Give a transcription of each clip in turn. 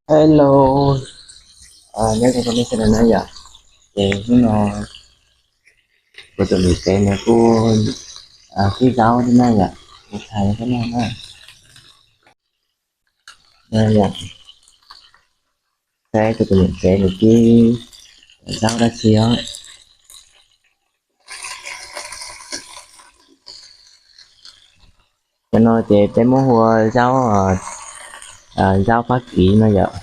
Hello, nyob zoo nej sawv daws na yom. Ces hnub no kuv tus niam tsev nws kuj kib zaub thiab na yom, kuv thaij thiab na. Yom, saib kuv tus niam tsev nws kib zaub dab tsi os. Cov no ces peb muab hu ua zaub, zaub fab kis no yom.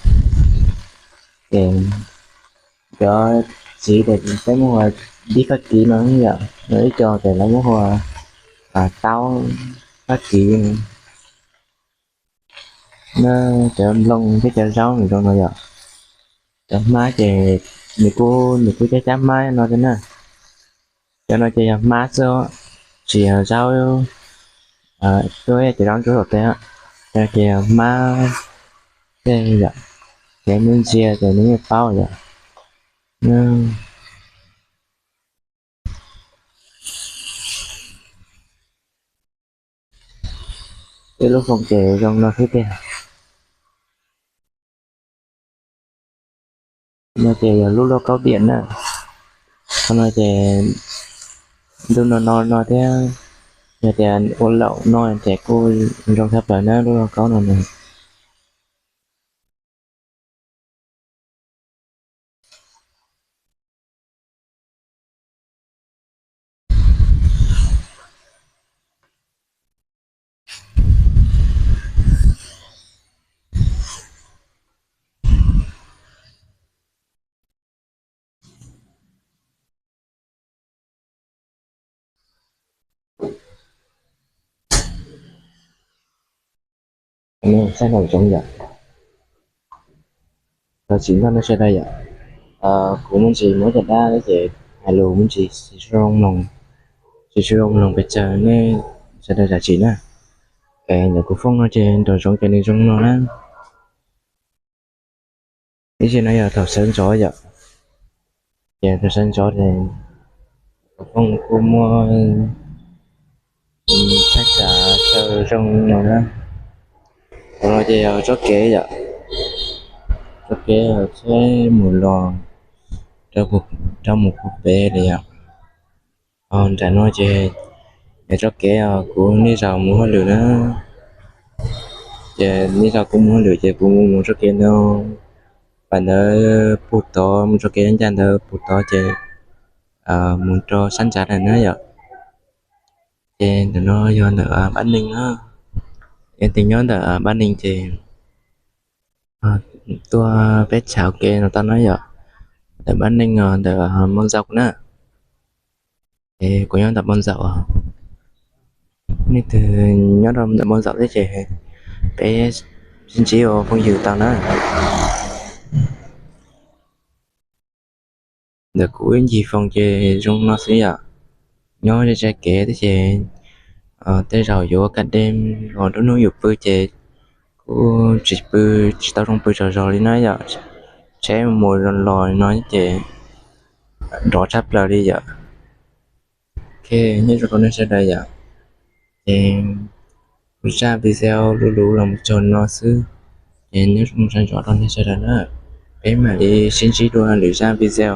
Ces cov txiv ces peb muab hu ua dib fab kis no yom, ib co ces lawv muab hu ua taub fab kis. Na, cov nplooj thiab cov zaub nws zoo no yom. Cov hmab ces nws kuj, nws kuj cab cab hmab no thiab na. Cov no ces yog hmab xwb, tsis yog zaub, tub cov zaub ntsuab tom tej. Cov no ces yog hmab tej yom, ces muab ntsia ces nws yeej paub yom. Ib lub foo ces zoo no xwb tiag. No ces yog lub lauj kaub diam na. Qhov no ces ntuj no no no thiab, yog tias ua laum no ces kuj zoo tshaj plaws na lub lauj kaub no na. Saib no zoo yom. Thov txim ntau nej sawv daws yom. Kuv muaj ntsis muaj caj dab ces hais lus muaj ntsis tsis zoo mloog, tsis zoo mloog pes tsawg, nej sawv daws zam txim na. Ntawm kuv fooj no ces nram zoov ces nws zoo no na. Ib zig no yog thaum sawv ntxov yom, ces thaum sawv ntxov ces kuv fooj kuj muaj thaij tsam chaw zoo no na. Qhov no ces yog tsob kev yom, tsob kev tsheb mus los rau mus puag pem li yom. Nram no ces yog tsob kev kuv niaj zaus mus hauj lwm na. Ces niaj zaus kuv mus hauj lwm ces kuv mus tsob kev ntawd, pas ntawd puag tod, mus tsob kev ncaj ntawd puag tod ces mus rau sab ntsa lawm na yom. Ces ntawm no yog ntawm Pab Neeg na. Yog tias nyob ntawm Pab Neeg ces tuaj peb tsham kev no tau na yom. Ntawm Pab Neeg os, ntawm Npoo Ntxaum na. Es kuv nyob ntawm Npoo Ntxaum. Nej twg nyob rau ntawm Npoo Ntxaum thiab ces peb sib ntsib ua phooj ywg tau na. Ntawm kuv ib ncig foos ces zoo no xwb yom. Nyob ze tsa kev thiab ces tej zaum yuav kaj dej los lub hnub yuav pw ces kuj tsis pw, tsis tau zoo pw tsaug zog li na yom. Tsheb mus los no ces nrov tshaj plaws li yom. Ok, nyob zoo rau nej sawv daws yom. Ces kuv zaj video luv luv los mus txog no xwb. Ces nyob zoo sawv ntxov rau nej sawv daws na. Peb mam li sib ntsib dua lwm zaj video.